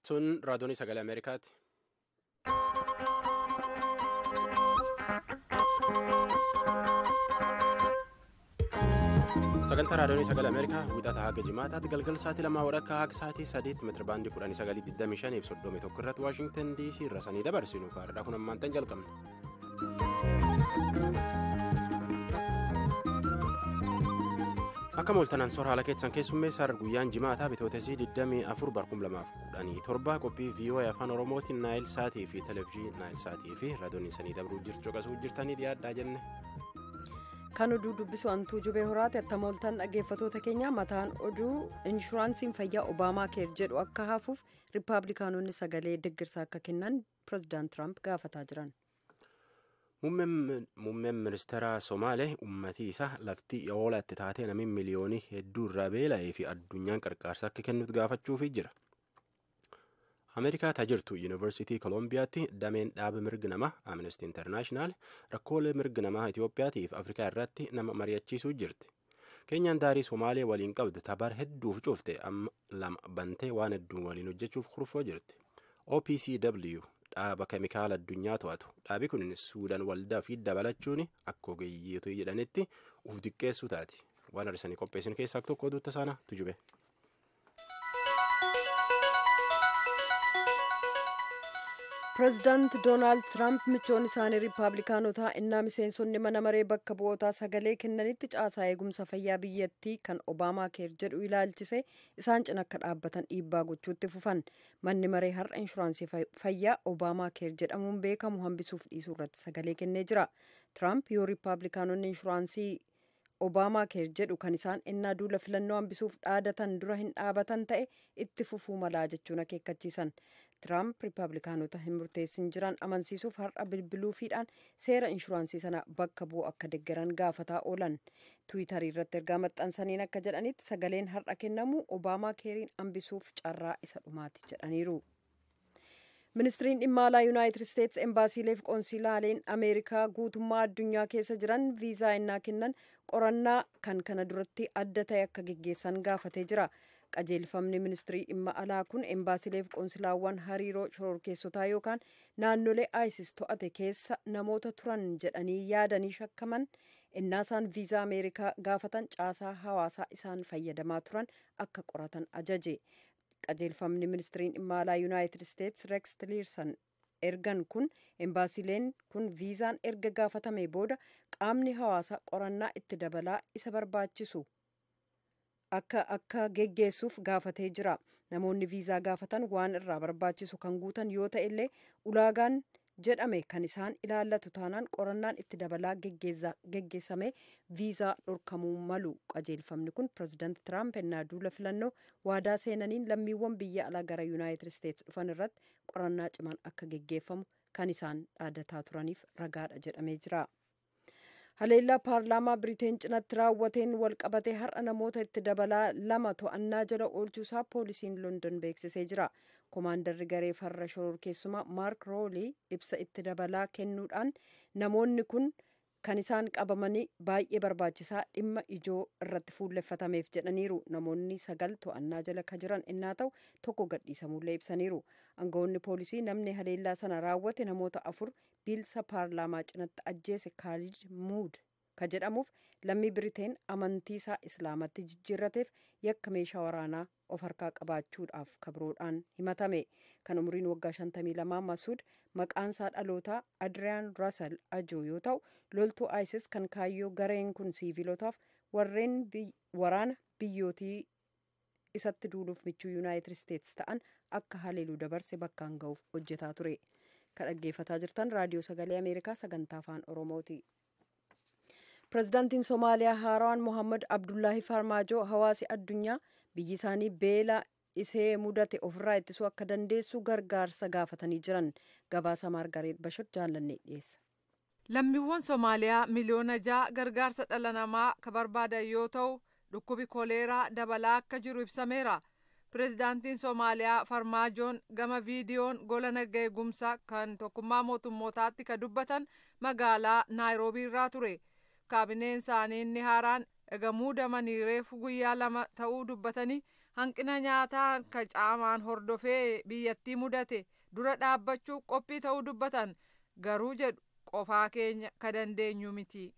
Sun raadiyoonii sagalee Ameerikaati. Sagantaa raadiyoonii sagalee Ameerikaa wixata haga jimaataatti galgala sa'aatii lamaa walakkaa haga sa'aatii sadiitti meetira baandii 1925 fi 31 irratti Waashingtan DC irra sanii dabarsinu kaardhaa kun ammaan tan jalqabna. Akka mooltanaan soora haala keessan keessummeessa guyyaan jimaataa bitootesii 24 2017 qophii VOA afaan Oromootiin Naayil Saatii fi Televezyiinii Naayil Saatii fi raadiyoon sanii dabruu jirtu caqasuu jirtanii dhiyaadhaa jenne. Kan oduu dubbisu Antuu Jubee Horaati. Atta mooltan dhaggeeffatoota keenya mataan oduu inshuraansiin fayyaa Obaamaa keer jedhu akka hafuuf riippaabilikaanonni sagalee deeggarsaa akka kennan pireezidaant Tiraamp gaafataa jiran. Muummeen ministeera Somaalee uummatii isaa lafti oolaatti taatee namni miliyoonii hedduu irraa beela'ee fi addunyaan qarqaarsa akka kennuuf gaafachuufii jira. Ameerikaa taajirtu Yuunivarsiitii Koolombiyaatti dameen dhaaba mirga namaa Amnesty International rakkoolee mirga namaa Itoophiyaatiif Afrikaa irratti nama mari'achiisuu jirti. Keenyaan daarii Somaalee waliin qabdu tabar hedduuf cufte amma lama bantee waan hedduun waliin hojjechuuf kurfoo jirti. OPCW dhaaba keemikaala addunyaa to'atu. Dhaabi kun Suudaan waldaa fi dabalachuun akka ogeeyyiitu jedhanitti uf diqqeessuu taati. Waan har'isanii qopheessin keessaa tokko oduutta sana tujube. Pireezidaant Doonaald Tiraamp michoon isaanii riippaabilikaanotaa innaa miseensonni mana maree bakka bu'ootaa sagalee kennanitti caasaa eegumsa fayyaa biyyattii kan Obaamaa keer jedhu ilaalchise isaan cina akka dhaabbatan dhiibbaa gochuutti fufan. Manni maree har'a inshuraansii fayyaa Obaamaa keer jedhamuun beekamu hambisuuf dhiisuu irratti sagalee kennee jira. Tiraamp yoo riippaabilikaanonni inshuraansii Obaamaa keer jedhu kan isaan innaa duula filannoo hambisuuf dhaadatan dura hin dhaabatan ta'e itti fufuu malaa jechuun akeekkachiisan. Tiraamp riippaabilikaanota hin murteessin jiran amansiisuuf har'a bilbiluufiidhaan seera inshuraansii sana bakka bu'u akka deeggaran gaafataa oolan. Tiwiitarii irratti ergaa maxxansaniin akka jedhanitti sagaleen har'a kennamu Obaamaa keeriin hambisuuf carraa isa dhumaati jedhaniiru. Ministiriin dhimma alaa Yuunaayitid Isteetsi embaasiilee fi qoonsilaaleen Ameerikaa guutummaa addunyaa keessa jiran viizaa innaa kennan qorannaa kan kana duratti adda ta'e akka geggeessan gaafatee jira. Qajeelfamni ministirii dhimma alaa kun embaasiilee fi qoonsilaawwan hariiroo shororkeessotaa yookaan naannolee ISIS to'ate keessa namoota turan jedhanii yaadanii shakkaman innaa isaan viizaa Ameerikaa gaafatan caasaa hawaasaa isaan fayyadamaa turan akka qoratan ajaje. Qajeelfamni ministiriin dhimma alaa Yuunaayitid Isteetsi Rex Tillerson ergan kun embaasiileen kun viizaan erga gaafatame booda qaamni hawaasaa qorannaa itti dabalaa isa barbaachisu akka geggeessuuf gaafatee jira. Namoonni viizaa gaafatan waan irraa barbaachisu kan guutan yoo ta'e illee ulaagaan jedhame kan isaan ilaallatu taanaan qorannaan itti dabalaa geggeessame viizaa dhorkamuu malu. Qajeelfamni kun pireezidaant Tiraamp ennaa duula filannoo waadaa seenaniin lammiiwwan biyya alaa gara Yuunaayitid Isteetsi dhufan irratti qorannaa cimaan akka geggeeffamu kan isaan dhaadataa turaniif ragaadha jedhamee jira. Haleellaa paarlaamaa Biriteen cinatti raawwateen walqabatee har'a namoota itti dabalaa lama to'annaa jala oolchuusaa poolisiin London beeksisee jira. Komaandarri garee farra shororkeessumaa Maark Roolii ibsa itti dabalaa kennuudhaan namoonni kun kan isaan qabamanii baay'ee barbaachisaa dhimma ijoo irratti fuulleffatameef jedhaniiru. Namoonni 9 to'annaa jala kan jiran innaa ta'u tokko gadhiisamuullee ibsaniiru. Aangawoonni poolisii namni haleellaa sana raawwate namoota 4 biilsa paarlaamaa cinatti ajjeese Kaalid Muud ka jedhamuuf lammii Biriteen amantii isaa Islaamatti jijjiirrateef yakka meeshaa waraanaa of harkaa qabaachuudhaaf kabroodhaan himatame. Kan umriin waggaa 52 Masuud maqaan isaa dhalootaa Adriyaan Russell Ajoo yoo ta'u loltuu ISIS kan kaayyoo gareen kun siivilootaaf warreen waraana biyyootii isatti duuluuf michuu Yuunaayitid Isteetsi ta'an akka haleeluu dabarse bakkaan ga'uuf hojjetaa ture. Kan dhaggeeffataa jirtan raadiyoo sagalee Ameerikaa sagantaa afaan Oromooti. Pireezidaantiin Somaaliyaa haaraan Mohammad Abdullaahi Farmaajoo hawaasi addunyaa biyyi isaanii beela isee mudate ofirraa ittisuu akka dandeessu gargaarsa gaafatanii jiran. Gabaasa Maargareet Bashir jaallannee dhiyeessa. Lammiiwwan Somaaliyaa miliyoona 6 gargaarsa dhala namaa ka barbaadan yoo ta'u dhukkubi koleeraa dabalaa akka jiru ibsameera. Pireezidaantiin Somaaliyaa Farmaajoon gama viidiyoon gola nagaa eegumsaa kan tokkummaa mootummootaatti ka dubbatan magaalaa Naayiroobii irraa ture. Kaabineen isaanii inni haaraan egaa muudamanii reefu guyyaa 2 ta'uu dubbatanii Hanqina nyaataa ka caamaan hordofee biyyattii mudate dura dhaabbachuu qophii ta'uu dubbatan, garuu jedhu qofaa keenya ka dandeenyu miti.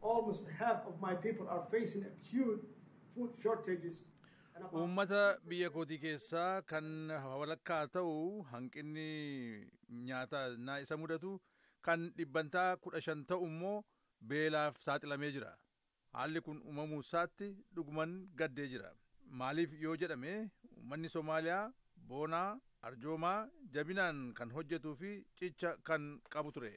Almost half of my people are facing acute food shortages. Uummata biyya kootii keessaa kan walakkaa ta'u hanqinni nyaataa na isa mudatu, kan 15% ta'u immoo beelaaf saaxilamee jira. Haalli kun uumamuu isaatti dhuguman gaddee jira. Maaliif yoo jedhame, uummanni Somaaliyaa boonaa, arjoomaa, jabinaan kan hojjetuu fi cicha kan qabu ture.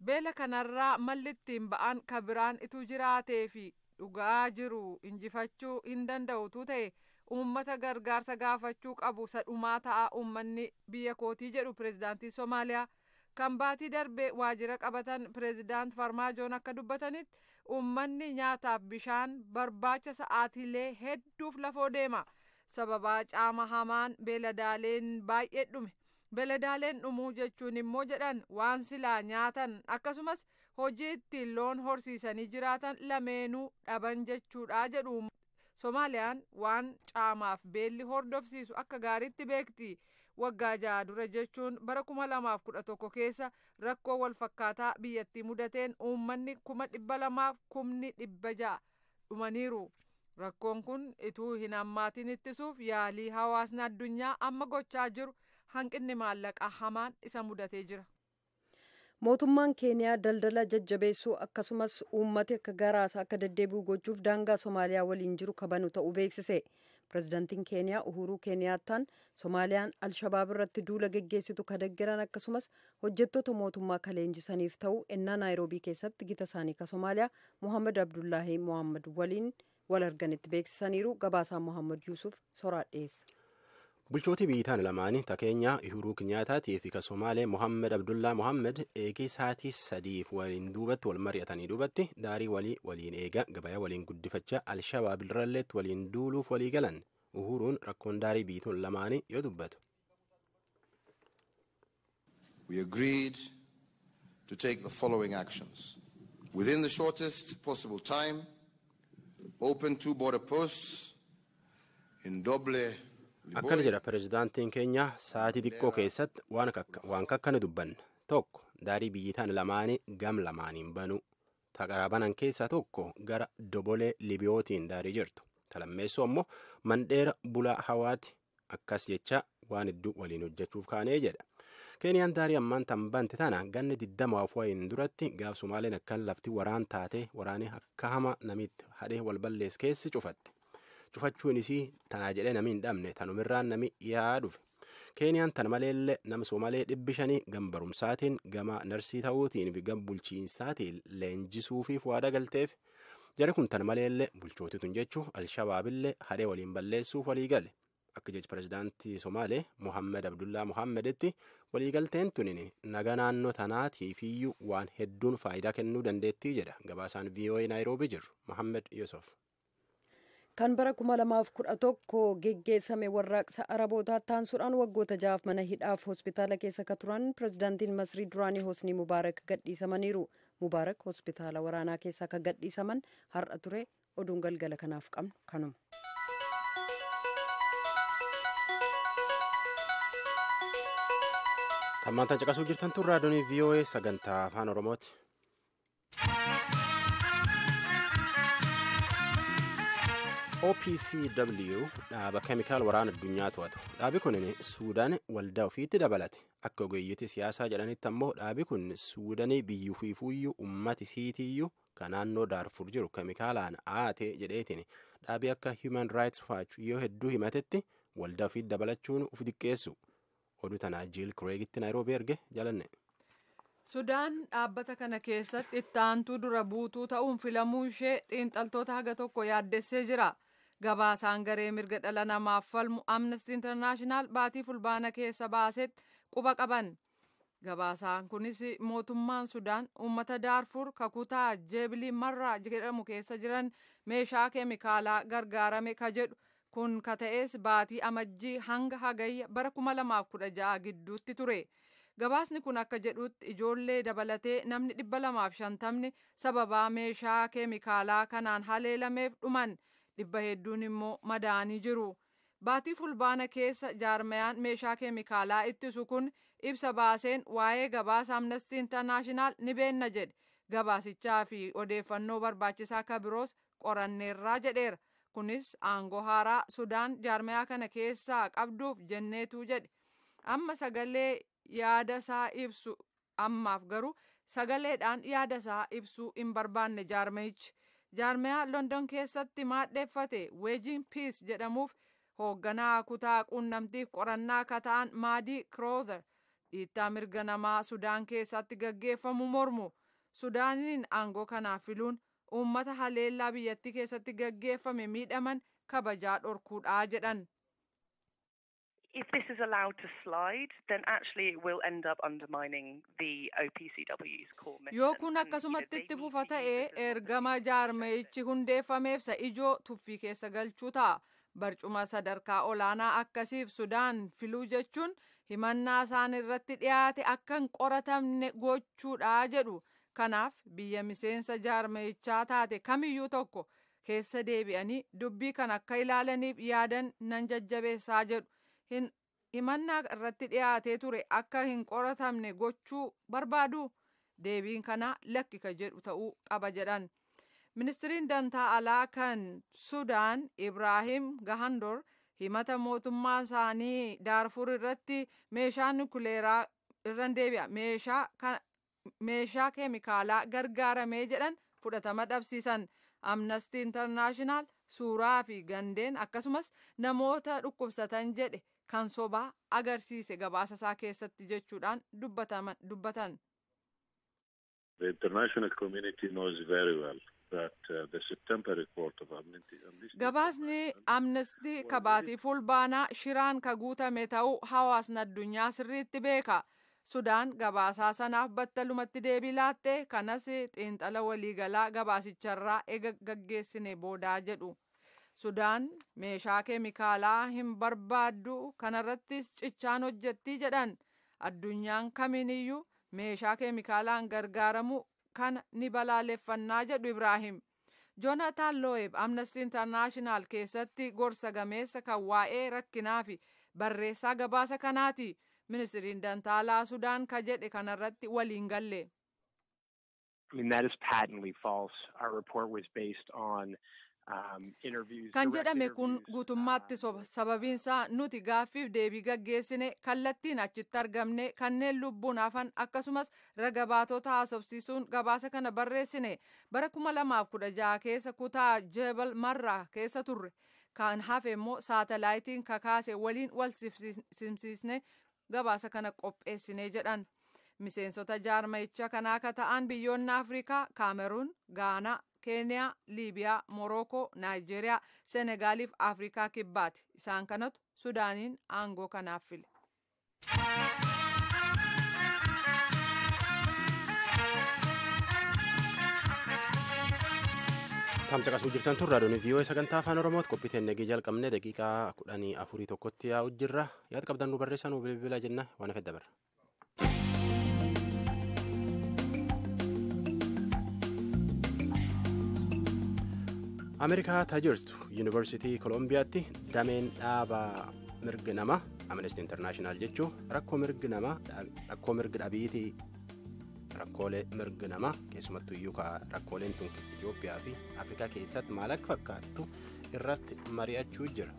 Beela kanarraa malli ittiin ba'an ka biraan ituu jiraatee fi dhugaa jiru injifachuu hin danda'utu ta'e, uummata gargaarsa gaafachuu qabu sadhumaa ta'a uummanni biyya kootii, jedhu pireezidaantii Somaaliyaa. Kan baatii darbe waajjira qabatan pireezidaant Farmaajoon akka dubbatanitti, uummanni nyaataaf bishaan barbaacha sa'aatiilee hedduuf lafoo deema. Sababaa caama hamaan beeladaaleen baay'ee dhume. Beeladaaleen dhumuu jechuun immoo, jedhan, waan silaa nyaatan akkasumas hojii ittiin loon horsiisanii jiraatan lameenuu dhaban jechuudha jedhu. Somaaliyaan waan caamaaf beelli hordofsiisu akka gaariitti beekti. Waggaa 6 dura, jechuun bara 2011 keessa, rakkoo walfakkaataa biyyattii mudateen uummanni 200,600 dhumaniiru. Rakkoon kun ituu hin hammaatin ittisuuf yaalii hawaasni addunyaa amma gochaa jiru hanqinni maallaqaa hamaan isa mudatee jira. Mootummaan Keeniyaa daldala jajjabeessuu akkasumas uummati akka garaasaa akka deddeebi'u gochuuf daangaa Somaaliyaa waliin jiru kabanu ta'uu beeksise. Pirezidaantiin Keeniyaa Uhuruu Keeniyaattaan Somaaliyaan Alshabaab irratti duula geggeessitu ka deggeran akkasumas hojjettoota mootummaa ka leenjisaniif ta'uu ennaa Naayiroobii keessatti gita isaanii ka Somaaliyaa Mohammad Abdullaahii Mohammad waliin wal arganitti beeksisaniiru. Gabaasaa Mohammad Yuusuf soraa dhiyeessa. Bulchootii biyyi lamaanii, ta Keenyaa Uhuruu Kinyaattaatii fi ka Somaalee Mohammed Abdullaa Mohammed, eegee sa'aatii 3f waliin duubatti wal mari'atanii duubatti daarii walii waliin eegaa, gabayaa waliin guddifachaa, Alshabaab irralleetti waliin duuluuf walii galan. Uhuruun rakkoon daarii biyyituun lamaanii yoo dubbatu. We agreed to take the following actions. Within the shortest possible time, open two border posts in Doble. Akkana jedha pirezidaantiin keenya: sa'aatii xiqqoo keessatti waan kakkana dubbanna. Tokko, daarii biyyitaan lamaanii gam lamaaniin banuu. Taqarabanan keessaa tokko gara Dobolee Libiyootiin daarii jirtu. Talammeessoo ammoo Mandheera Bulaa Hawaati. Akkas jecha waan hedduu waliin hojjechuuf kaanee jedha. Keeniyaan daarii ammaan tan bante tana ganni 20 wayiin duratti gaaf Sumaaleen akkan lafti waraan taate, waraanni akka hama namitti hadhee wal ballees keessi cufatte. Cufachuun isii tanaa jedhee nami hin dhabne, tanumirraan nami dhiyaa dhufe. Keeniyaan tana maleellee nama Soomalee 500 gam barumsaatiin, gama narsii ta'uutiin fi gam bulchiinsaatiin leenjisuufiif waada galteef. Jari kun tana maleellee, bulchootii tun jechuu, Alshabaabillee hadhee waliin balleessuuf walii gale. Akka jechi pirezidaantii Somaalee Mohammed Abdullaa Mohammeditti, waliigalteen tunin naga naannoo tanaatiifiyyuu waan hedduun faayidaa kennuu dandeettii jedha gabaasaan VOA Naayiroobii jiru Mohammed Yusuf. Kan bara 2011 geggeessame warraaqsa Arabootaa taansuudhaan waggoota 6f mana hidhaaf hospitaala keessa ka turan pirezidaantiin Masrii duraanii Hosnii Mubaarak gadhiisamaniiru. Mubaarak hospitaala waraanaa keessaa ka gadhiisaman har'a ture. Oduun galgala kanaaf qabnu kanuma. Tammaantan caqasuu jirtan tun raadiyoonii VOA sagantaa Afaan Oromooti. OPCW dhaaba keemikaal waraana addunyaa to'atu. Dhaabi kun Suudaan waldaa ofiitti dabalate. Akka ogeeyyitii siyaasaa jedhanitti ammoo dhaabi kun Suudaanii biyyuufiifuyyuu ummati siitiiyyuu kan naannoo Daarfur jiru keemikaalaan aate jedheetiin dhaabi akka Human Rights Watch yoo hedduu himatetti waldaa ofiitti dabalachuun uf xiqqeessu. Oduu tanaa Jiil Kireegitti Naayiroobii erge, jalanne. Sudaan dhaabbata kana keessatti itti aantuu dura buutuu ta'uun filamuu ishee xiinxaltoota haga tokko yaaddessee jira. Gabaasaan garee mirga dhala namaaf falmu Amnesty International baatii Fulbaana keessa baasetti quba qaban. Gabaasaan kunis mootummaan Sudaan uummata Daarfur kakutaa Jeebilii Marraa jedhamu keessa jiran meeshaa keemikaalaa gargaarame ka jedhu. Kun ka ta'es baatii Amajjii hanga Hagayya bara 2016 gidduutti ture. Gabaasni kun akka jedhutti, ijoollee dabalatee namni 250ni sababaa meeshaa keemikaalaa kanaan haleelameef dhuman, dhibba hedduun immoo madaanii jiru. Baatii Fulbaana keessa jaarmayaan meeshaa keemikaalaa ittisu kun ibsa baaseen waa'ee gabaasa Amnesty International ni beenna jedhe. Gabaasichaa fi odeeffannoo barbaachisaa ka biroos qoranneerraa jedheera. Kunis aangoo haaraa Sudaan jaarmayaa kana keessaa qabduuf jenneetu jedhe. Amma sagalee yaada isaa ibsu ammaaf garuu sagaleedhaan yaada isaa ibsuu hin barbaanne jaarmayichi. Jaarmayaa London keessatti maadheeffate Waging Peace jedhamuuf hoogganaa kutaa quunnamtiif qorannaa ka ta'an Maadii Crowther dhiittaa mirga namaa Sudaan keessatti gaggeeffamu mormu. Sudaaniin aangoo kanaaf filuun uummata haleellaa biyyattii keessatti gaggeeffame miidhaman kabajaa dhorkuudhaa jedhan. If this is allowed to slide, then actually it will end up undermining the OPCW's core mission. Yoo kun akkasumatti itti fufa ta'e, ergama jaarmayichi hundeeffameef isa ijoo tuffii keessa galchuu ta'a. Barcuma sadarkaa olaanaa akkasiif Sudaan filuu jechuun himannaa isaan irratti dhiyaate akka hin qoratamne gochuudha jedhu. Kanaaf biyya miseensa jaarmayichaa taate kamiyyuu tokko keessa deebi'anii dubbii kan akka ilaalaniif yaadan nan jajjabeessaa jedhu. Himannaa irratti dhiyaatee ture akka hin qoratamne gochuu barbaadu, deebiin kanaa lakki ka jedhu ta'uu qaba jedhan. Ministiriin dantaa alaa kan Sudaan Ibraahim Gahandor himata mootummaa isaanii Daarfur irratti meeshaa nukuleeraa irran deebi'a meeshaa keemikaalaa gargaaramee jedhan fudhatama dhabsiisan. Amnesty International suuraa fi gandeen akkasumas namoota dhukkubsatan jedhe kan sobaa agarsiise gabaasa isaa keessatti jechuudhaan dubbatan. The international community knows very well that the September report of Amnesty Gabaasni Amnesty kabaatii Fulbaanaa shiraan ka guutame ta'uu hawaasni addunyaa sirriitti beeka. Sudaan gabaasaa sanaaf battalumatti deebii laatte, kanas xiinxala waliigalaa gabaasicharraa ega gaggeessine boodaa jedhu. Sudaan meeshaa keemikaalaa hin barbaaddu, kanarrattis cichaan hojjettii jedhan. Addunyaan kamiiniyyuu meeshaa keemikaalaan gargaaramu kana ni balaaleffannaa jedhu Ibraahim. Joonataan Loo'eb Amnesty International keessatti gorsa gameessa kan waa'ee rakkinaa fi barreessaa gabaasa kanaati. Ministiriin dantaalaa Sudaan ka jedhe kanarratti waliin galle. I mean, that is patently false. Our report was based on interviews. Kan jedhame kun guutummaatti soba. Sababiinsaa nuti gaaffiif deebii gaggeessine, kallattiin achitti argamne, kanneen lubbuun hafan akkasumas raga baatota haasofsiisuun gabaasa kana barreessine. Bara 2016 keessa kutaa Jebel Marraa keessa turre. Kan hafe immoo saatalaayitiin kakaase waliin wal simsiisne gabaasa kana qopheessine jedhan. Miseensota jaarmayicha kanaa akka ta'an biyyoonni Afrikaa Kaameruun, Gaanaa, Keeniyaa, Liibiyaa, Morookoo, Naayijeeriyaa, Senegaaliif Afrikaa Kibbaati. Isaan kanatu Sudaaniin aangoo kanaaf file. Tamsaqasuu jirtan tun raadiyoon VOA sagantaa Afaan Oromooti. Qophii teennegee jalqabne daqiiqaa 14 tokkotti yaa'u jirra. Yaada qabdan nu barreessaa, nu bilbilaa jenna, waan hafe dabarra. Ameerikaa ta jirtu Yuunivarsiitii Koolombiyaatti dameen dhaabaa mirga namaa Amnesty International jechuun rakkoo mirga namaa, rakkoo mirga dhabiitii, rakkoolee mirga namaa, keessumattuu iyyuu rakkooleen tun Itoophiyaa fi Afrikaa keessatti maal akka fakkaattu irratti mari'achuu jira.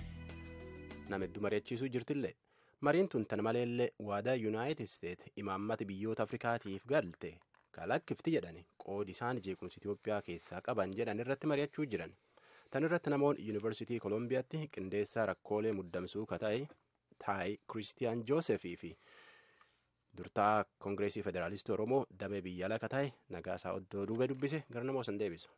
Nama hedduu mari'achiisuu jirtillee. Mariin tun tan maleellee waadaa Yuunaayitid Isteet imaammata biyyoota Afrikaatiif galte kalakkifti jedhani qoodi isaan jeequmsa Itoophiyaa keessaa qaban jedhan irratti mari'achuu jiran. Tan irratti namoonni Yuunivarsiitii Koolombiyaatti qindeessaa rakkoolee muddamsuu ka ta'e Taayi Kiristiyaan Joosefii fi durtaa Koongireesii Federaalistii Oromoo damee biyya alaa ka ta'e Nagaasaa Oddoo Duubee dubbise, gara namoota san deebisa.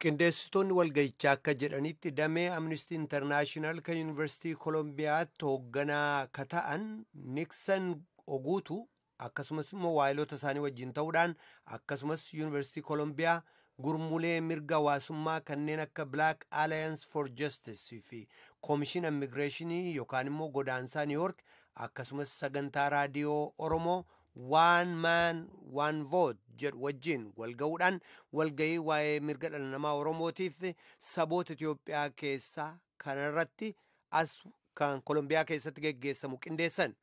Qindeessitoonni walgahichaa akka jedhanitti, damee Amnesty International kan Yuunivarsiitii Koolombiyaatti hoogganaa ka ta'an Niksan Oguutu akkasumas immoo waayilota isaanii wajjin ta'uudhaan, akkasumas Yuunivarsiitii Koolombiyaa gurmulee mirga hawaasummaa kanneen akka Black Alliance for Justice fi Koomishin Immigireeshinii yookaan immoo godaansaa New York, akkasumas sagantaa raadiyoo Oromoo One Man One Vote jedhu wajjin walga'uudhaan walga'ii waa'ee mirga dhala namaa Oromootiif saboota Itoophiyaa keessaa kanarratti as kan Kolombiyaa keessatti geggeessamu qindeessan.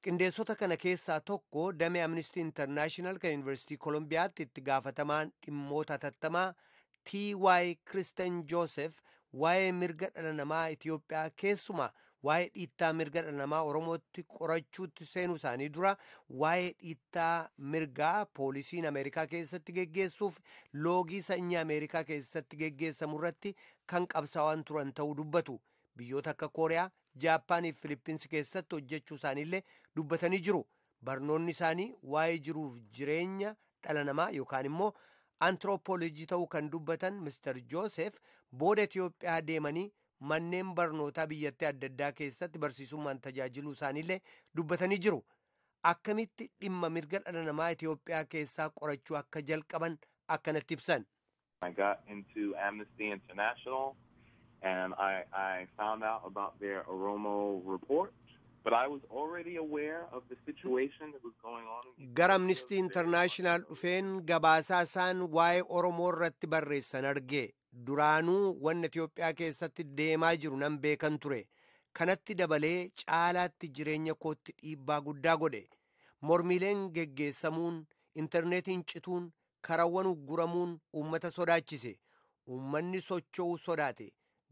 Qindeessota kana keessaa tokko damee Amnesty International kan Yuunivarsiitii Kolombiyaatti itti gaafatamaan dhimmoota hatattamaa T.Y. Kristen Joseph waa'ee mirga dhala namaa Itiyoophiyaa, keessumaa waa'ee dhiittaa mirga dhala namaa Oromootti qorachuutti seenuu isaanii dura, waa'ee dhiittaa mirgaa poolisiin Ameerikaa keessatti geggeessuuf loogii sanyii Ameerikaa keessatti geggeessamu irratti kan qabsaa'an turan ta'uu dubbatu. Biyyoota akka Kooriyaa, Jaappaanii fi Filippinsi keessatti hojjechuu isaaniillee dubbatanii jiru. Barnoonni isaanii waa'ee jiruuf jireenya dhala namaa yookaan immoo antiroopoolojii ta'uu kan dubbatan Mr. Joosef, booda Itiyoophiyaa deemanii manneen barnootaa biyyattii adda addaa keessatti barsiisummaan tajaajiluu isaaniillee dubbatanii jiru. Akkamitti dhimma mirga dhala namaa Itiyoophiyaa keessaa qorachuu akka jalqaban akkanatti ibsan. I got into Amnesty International and I found out about their Oromo report, but I was already aware of the situation that was going on. Gara Amnesty International dhufeen gabaasaa isaan waa'ee Oromoo irratti barreessan arge. Duraanuu wanna Itiyoophiyaa keessatti deemaa jiru nan beekan ture. Kanatti dabalee caalaatti jireenya kootti dhiibbaa guddaa godhe. Mormiileen geggeessamuun, intarneetiin cituun, karawwan ugguramuun uummata sodaachise. Uummanni socho'uu sodaate.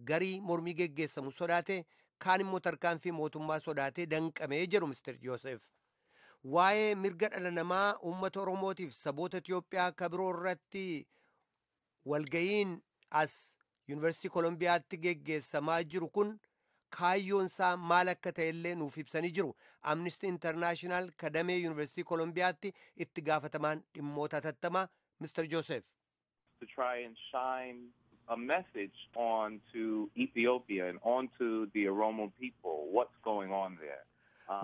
Garii mormii geggeessamu sodaate, kaan immoo tarkaanfii mootummaa sodaatee danqamee jedhu Mr. Joosef. Waa'ee mirga dhala namaa uummata Oromootiif saboota Itiyoophiyaa kabiroo irratti walga'iin as Yuunivarsiitii Kolombiyaatti geggeessamaa jiru kun kaayyoon isaa maal akka ta'ellee nuuf ibsanii jiru. Amnesty International kadamee Yuunivarsiitii Kolombiyaatti itti gaafatamaan dhimmoota hatattamaa Mr. Joseph. To try and shine a message on to Ethiopia and onto the Oromo people, what's going on there.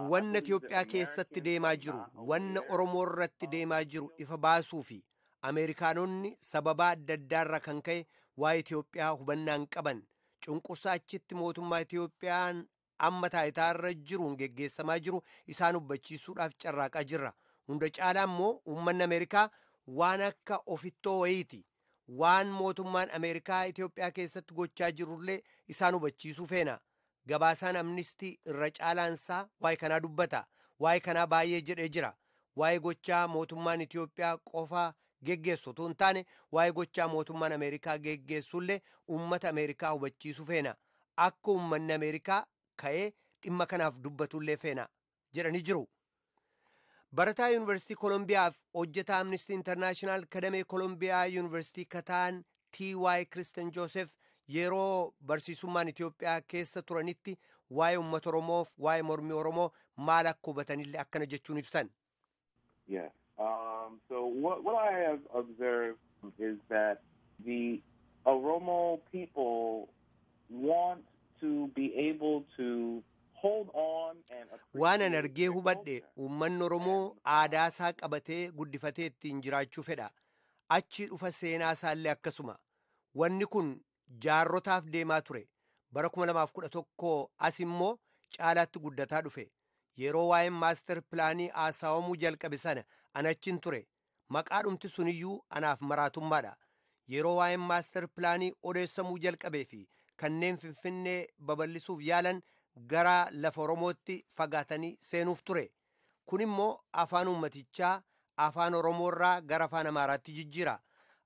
Wanna Itiyoophiyaa keessatti deemaa jiru, wanna Oromoo irratti deemaa jiru ifa baasuu fi Ameerikaanonni sababaa adda addaarra kan ka'e waa'ee Itiyoophiyaa hubannaan qaban, cunqursaa achitti mootummaa Itiyoophiyaan amma taayitaarra jiruun geggeessamaa jiru isaan hubachiisuudhaaf carraaqaa jirra. Hunda caalaa immoo uummanni Ameerikaa waan akka ofittoo wayiiti. Waan mootummaan Ameerikaa Itiyoophiyaa keessatti gochaa jirullee isaan hubachiisuu feena. Gabaasaan Amnistii irra caalaansaa waa'ee kanaa dubbata. Waa'ee kanaa baay'ee jedhee jira. Waa'ee gochaa mootummaan Itiyoophiyaa qofa geggeessu otoo hin taane, waa'ee gochaa mootummaan Ameerikaa geggeessullee uummata Ameerikaa hubachiisuu feena. Akka uummanni Ameerikaa ka'ee dhimma kanaaf dubbatullee feena jedhanii jiru. Barataa Yuunivarsiitii Kolombiyaaf hojjetaa Amnesty International kadamee Kolombiyaa Yuunivarsiitii Kataan T.Y. Kristen Joseph yeroo barsiisummaan Itiyoophiyaa keessa turanitti waa'ee uummata Oromoof waa'ee mormii Oromoo maal akka hubatanillee akkana jechuun ibsan. Yeah. So what I have observed is that the Oromo people want to be able to hold on and Waan an argee hubadhe, uummanni Oromoo aadaa isaa qabatee guddifatee ittiin jiraachuu fedha. Achi dhufa seenaa isaallee akkasuma. Wanni kun jaarrotaaf deemaa ture. Bara 2011 as immoo caalaatti guddataa dhufe. Yeroo waa'een master plan haasawamuu jalqabe sana an achin ture. Maqaadhumti suniyyuu anaaf maraatummaadha. Yeroo waa'een master plan odeessamuu jalqabee fi kanneen Finfinnee babal'isuuf yaalan gara lafa Oromootti fagaatanii seenuuf ture. Kun immoo afaan uummatichaa afaan Oromoorraa gara afaan Amaaraatti jijjiira.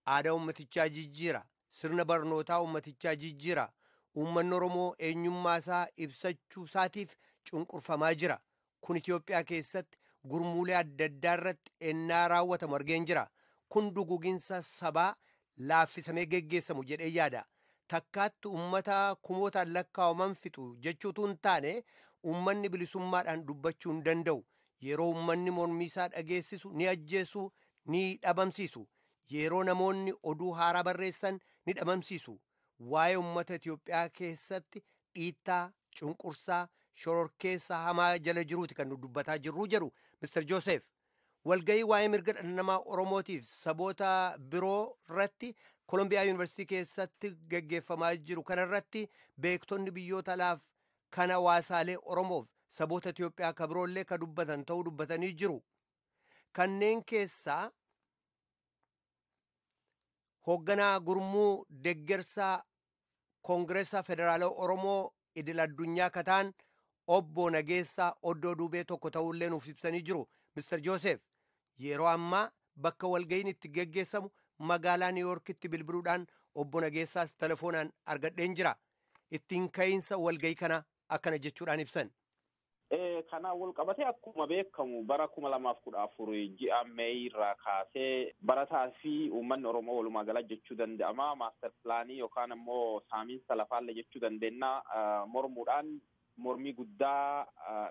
Aadaa uummatichaa jijjiira. Sirna barnootaa uummatichaa jijjiira. Uummanni Oromoo eenyummaa isaa ibsachuu isaatiif cunqurfamaa jira. Kun Itiyoophiyaa keessatti gurmuulee adda addaa irratti ennaa raawwatamu argeen jira. Kun duguginsa sabaa laaffisamee geggeessamu jedhee yaada. Takkaatti uummata kumootaan lakkaa'aman fixu jechuutu hin taane, uummanni bilisummaadhaan dubbachuu hin danda'u. Yeroo uummanni mormii isaa dhageessisu ni ajjeesu, ni dhabamsiisu. Yeroo namoonni oduu haaraa barreessan ni dhabamsiisu. Waa'ee uummata Itiyoophiyaa keessatti dhiittaa, cunqursaa, shororkeessa hamaa jala jiruuti kan nu dubbataa jirru jedhu Mr. Joseph. Walgayii waa'ee mirga dhala namaa Oromootiif saboota biroo irratti Kolombiyaa Yuunivarsiitii keessatti geggeeffamaa jiru kanarratti beektonni biyyoota alaaf kan hawaasaalee Oromoof saboota Itiyoophiyaa ka biroollee ka dubbatan ta'uu dubbatanii jiru. Kanneen keessaa hoogganaa gurmuu deggersaa Koongireessaa Federaalaa Oromoo idil addunyaa kataan obbo Nageessaa Oddoo Duubee tokko ta'ullee nuuf ibsanii jiru. Mr. Joseph, yeroo ammaa bakka walga'iin itti geggeessamu magaalaa Niiyorkitti bilbiluudhaan obbo Nageessaas telefoonaan argadheen jira. Ittiin ka'iinsa walga'ii kana akkana jechuudhaan ibsan. Kanaan wal qabatee, akkuma beekamu bara 2014 ji'a Meey irraa kaasee barataa fi uummanni Oromoo walumaa gala jechuu danda'ama, master plan yookaan immoo saamiinsa lafaallee jechuu dandeenya, mormuudhaan mormii guddaa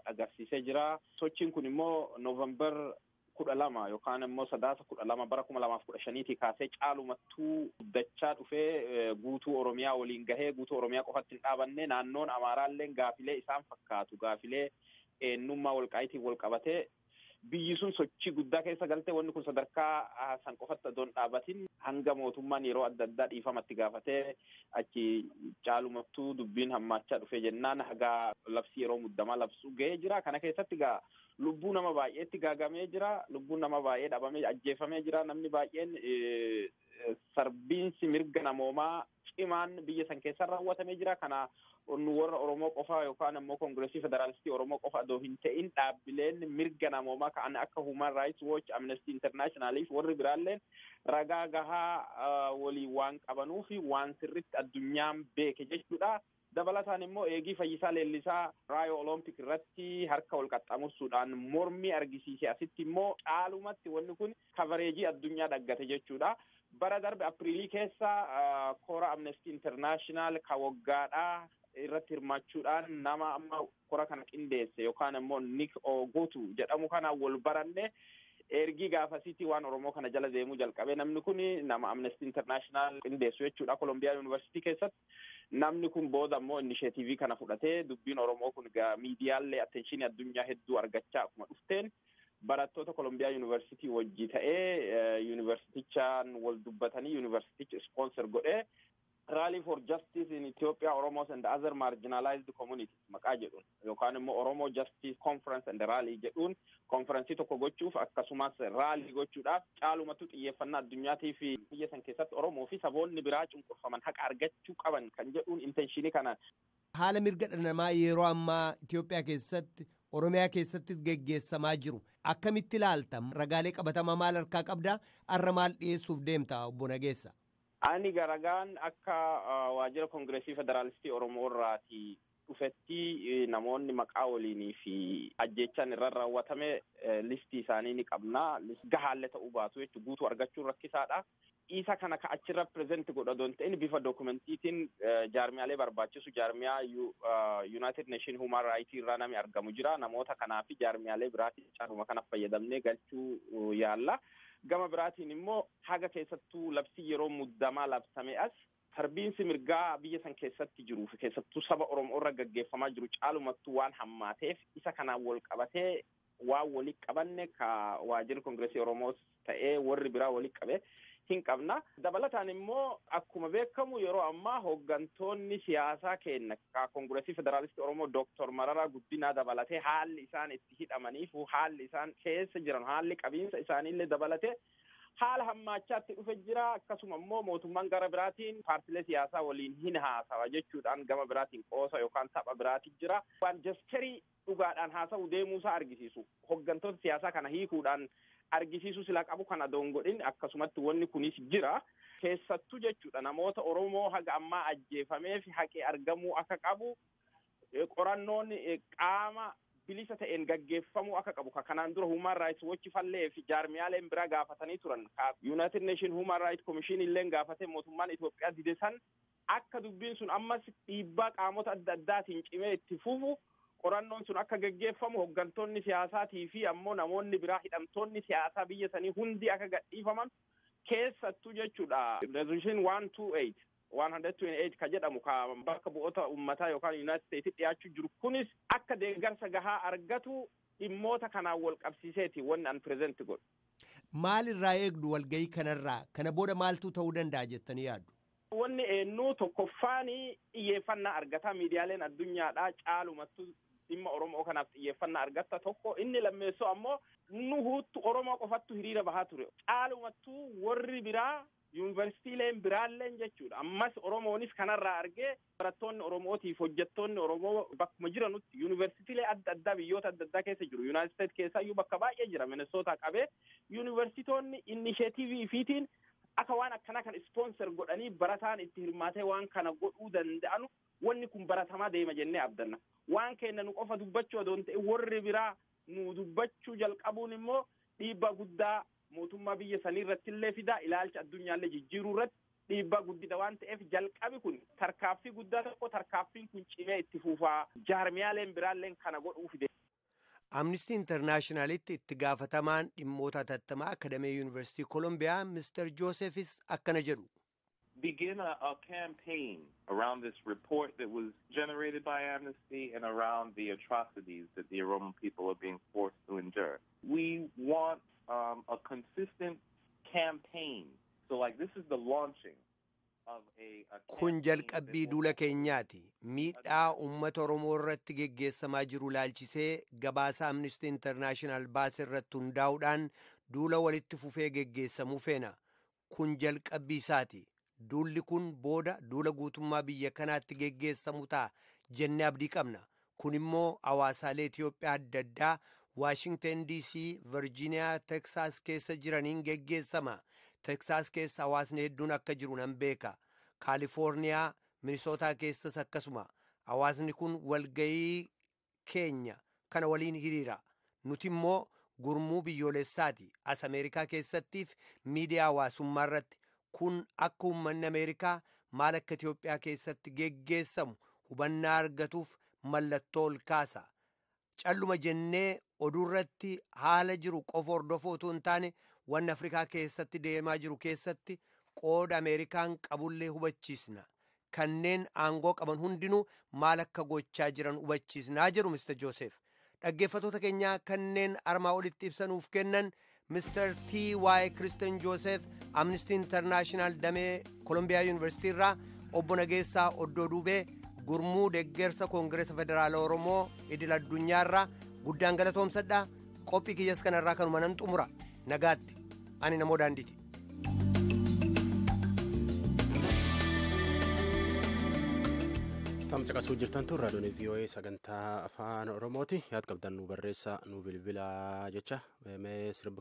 agarsiisee jira. Sochiin kun immoo November 12 yookaan immoo Sadaasa 12 bara 2015tii kaasee caalumattuu guddachaa dhufee guutuu Oromiyaa waliin gahee, guutuu Oromiyaa qofatti hin dhaabanne, naannoon Amaaraallee gaafilee isaan fakkaatu, gaafilee eenyummaa Walqaayitiin wal qabatee biyyi sun sochii guddaa keessa galte. Wanni kun sadarkaa san qofatti odoon dhaabatin hanga mootummaan yeroo adda addaa dhiifamatti gaafatee achi caalumattuu dubbiin hammaachaa dhufee jennaan haga labsii yeroo muddamaa labsuu gahee jira. Kana keessatti gaa lubbuu nama baay'eetti gaagamee jira. Lubbuun nama baay'ee dhabamee, ajjeefamee jira. Namni baay'een, sarbiinsi mirga namoomaa cimaan biyya san keessa raawwatamee jira. Kana nu warra Oromoo qofa yookaan immoo Koongireesii Federaalistii Oromoo qofa odoo hin ta'in, dhaabbileen mirga namoomaa kan akka Human Rights Watch, Amnesty International fi warri biraalleen ragaa gahaa waliin waan qabanuu fi waan sirritti addunyaan beeke jechuudha. Dabalataan immoo eegii Fayyisaa Leellisaa Rio Olympic irratti harka wal qaxxaamursuudhaan mormii argisiise asitti immoo caalumatti wanni kun coverage addunyaa dhaggate jechuudha. Bara darbe Apiriilii keessa kora Amnesty International ka waggaadhaa irratti hirmaachuudhaan nama amma kora kana qindeesse yookaan immoo Nick Ogutu jedhamu kana wal baranne. Ergii gaafasiitii waan Oromoo kana jala deemuu jalqabe. Namni kun nama Amnesty International qindeessu jechuudha Columbia University keessatti. Namni kun booda immoo initiative kana fudhatee, dubbiin Oromoo kun miidiyaallee attention addunyaa hedduu argachaa akkuma dhufteen, barattoota Columbia University wajji ta'ee yuunivarsiitichaan wal dubbatanii, yuunivarsiitichi sponsor godhee, Rally for Justice in Ethiopia, Oromos and Other Marginalized Communities maqaa jedhuun yookaan immoo Oromo Justice Conference and Rally jedhuun konferensii tokko gochuuf akkasumas rally gochuudhaaf caalumattuu xiyyeeffannaa addunyaatii fi biyya san keessatti Oromoo fi saboonni biraa cunqurfaman haqa argachuu qaban kan jedhuun intention kana. Haala mirga dhala namaa yeroo ammaa Itoophiyaa keessatti, Oromiyaa keessatti geggeessamaa jiru akkamitti ilaalta? Ragaalee qabatamaa maal harkaa qabdaa? Arra maal dhiyeessuuf deemta, obbo Nageessa? Ani ragaan akka waajjira Koongireesii Federaalistii Oromoo irraati dhufetti namoonni maqaa waliinii fi ajjeechaan irra raawwatame list isaanii ni qabna. Gahaallee ta'uu baatu jechuun guutuu argachuun rakkisaadha. Isa kana ka achirra present godha doon ta'in bifa documentiitiin jaarmiyaalee barbaachisu, jaarmiyaa United Nation Human Rights irraa nami argamu jira. Namoota kanaa fi jaarmiyaalee biraatiin carruma kana fayyadamnee galchuu yaalla. Gama biraatiin immoo haga keessattuu labsii yeroo muddamaa labsame as sarbiinsi mirgaa biyya san keessatti jiruu fi keessattuu saba Oromoo irra gaggeeffamaa jiru caalumattuu waan hammaateef, isa kanaan wal qabatee waan walii qabanne ka waajjirri Koongireesii Oromoos ta'ee warri biraa walii qabe hin qabna. Dabalataan immoo akkuma beekamu yeroo ammaa hooggantoonni siyaasaa keenya ka Koongireesii Federaalistii Oromoo Dooktor Mararaa Guddinaa dabalatee haalli isaan itti hidhamaniif, haalli isaan keessa jiran, haalli qabiinsa isaaniillee dabalatee haala hammaachaatti dhufe jira. Akkasuma immoo mootummaan gara biraatiin paartilee siyaasaa waliin hin haasawa jechuudhaan gama biraatiin qoosa yookaan tapha biraati jira. Waan gesture dhugaadhaan haasa'u deemuusaa argisiisu, hooggantoota siyaasaa kana hiikuudhaan argisiisuu sila qabu kana doon godhin akkasumatti wanni kunis jira. Keessattuu jechuudha namoota Oromoo haga ammaa ajjeefamee fi haqee argamuu akka qabu, qorannoon qaama bilisa ta'een gaggeeffamuu akka qabu ka kanaan dura Human Rights Watch fallee fi jaarmiyaaleen biraa gaafatanii turan, ka United Nation Human Rights Commission illeen gaafatee mootummaan Itoophiyaa dide san, akka dubbiin sun ammas dhiibbaa qaamota adda addaatiin cimee itti fufu, qorannoon sun akka gaggeeffamu, hooggantoonni siyaasaatii fi ammoo namoonni biraa hidhamtoonni siyaasaa biyya sanii hundi akka gadhiifaman, keessattuu jechuudha resolution 128, 128 ka jedhamu ka bakka bu'oota uummataa yookaan United States dhiyaachuu jiru kunis akka deeggarsa gahaa argatu dhimmoota kanaan wal qabsiiseeti wanni an present godhu. Maal irraa eegdu walgahii kanarraa? Kana booda maaltu ta'uu danda'a jettanii yaaddu? Wanni eenyu tokkoffaani xiyyeeffannaa argata, miidiyaaleen addunyaadhaa caalumattu dhimma Oromoo kanaaf xiyyeeffannaa argatta tokko. Inni lammeessoo ammoo nu huuttu Oromoo qofattu hiriira bahaa ture. Caalumattuu warri biraa Yuunivarsiitiileen biraalleen jechuudha. Ammas Oromoonis kanarraa argee barattoonni Oromootiif hojjettoonni Oromoo bakkuma jiranutti yuunivarsiitiilee adda addaa biyyoota adda addaa keessa jiru. Yuunaayitid Isteet keessaayyuu bakka baay'ee jira, Minesootaa qabee yuunivarsiitoonni inisheetiivii ifiitiin akka waan akkana kan ispoonser godhanii barataan itti hirmaatee waan kana godhuu danda'anu wanni kun baratamaa deema jennee abdanna. Waan keenya nu qofa dubbachuu odoon ta'e warri biraa nu dubbachuu jalqabuun immoo dhiibbaa guddaa mootummaa biyya sanii irratti illee fidaa, ilaalcha addunyaallee jijjiiruu irratti dhiibbaa guddida waan ta'eef jalqabi kun tarkaaffii guddaa tokko, tarkaaffiin kun cimee itti fufaa, jaarmiyaaleen biraalleen kana godhuu fide. Amnesty Internationalitti itti gaafatamaan dhimmoota hatattamaa Akadamee Yuunivarsiitii Kolombiyaa Mr. Joosefis akkana jedhu. Begin a campaign around this report that was generated by Amnesty and around the atrocities that the Oromo people are being forced to endure. We want a consistent campaign. So, like, this is the launching of a Kun jalqabbii duula keenyaati. Miidhaa uummata Oromoo irratti geggeessamaa jiru laalchisee gabaasa Amnesty International baase irratti hundaa'uudhaan duula walitti fufee geggeessamuu feena. Kun jalqabbii isaati. Duulli kun booda duula guutummaa biyya kanaatti geggeessamu ta'a jennee abdii qabna. Kun immoo hawaasaalee Itoophiyaa adda addaa Waashingtan DC, Virgiiniyaa, Teksaas keessa jiraniin geggeessama. Teksaas keessa hawaasni hedduun akka jiru nan beeka. Kaalifoorniyaa, Minisootaa keessas akkasuma. Hawaasni kun walgayii keenya kana waliin hiriira. Nuti immoo gurmuu biyyoolessaati. As Ameerikaa keessattiif miidiyaa hawaasummaa irratti kun akka uummanni Ameerikaa maal akka Itoophiyaa keessatti geggeessamu hubannaa argatuuf mallattoo ol kaasa. Calluma jennee oduurratti haala jiru qofa hordofuu otoo hin taane wanni Afrikaa keessatti deemaa jiru keessatti qooda Ameerikaan qabullee hubachiisna. Kanneen aangoo qaban hundinuu maal akka gochaa jiran hubachiisnaa jedhu Mr. Joseph. Dhaggeeffattoota keenyaa, kanneen armaa olitti ibsanuuf kennan Mr. T. Y. Kristen Joseph, Amnesty International damee Kolombiyaa Yuunivarsiitii irraa, obbo Nageessaa Oddoo Duubee, gurmuu deeggarsa Koongireesa Federaala Oromoo idil addunyaa irraa guddaan galatoomsadha. Qophii kiyyas kanarraa kanuma nan xumura. Nagaatti. Ani namoo daandiiti. Tamcaqasuu jirtan tun raadiyoon VOA sagantaa afaan Oromooti. Yaad qabdan nu barreessaa, nu bilbilaa jecha mee sirba.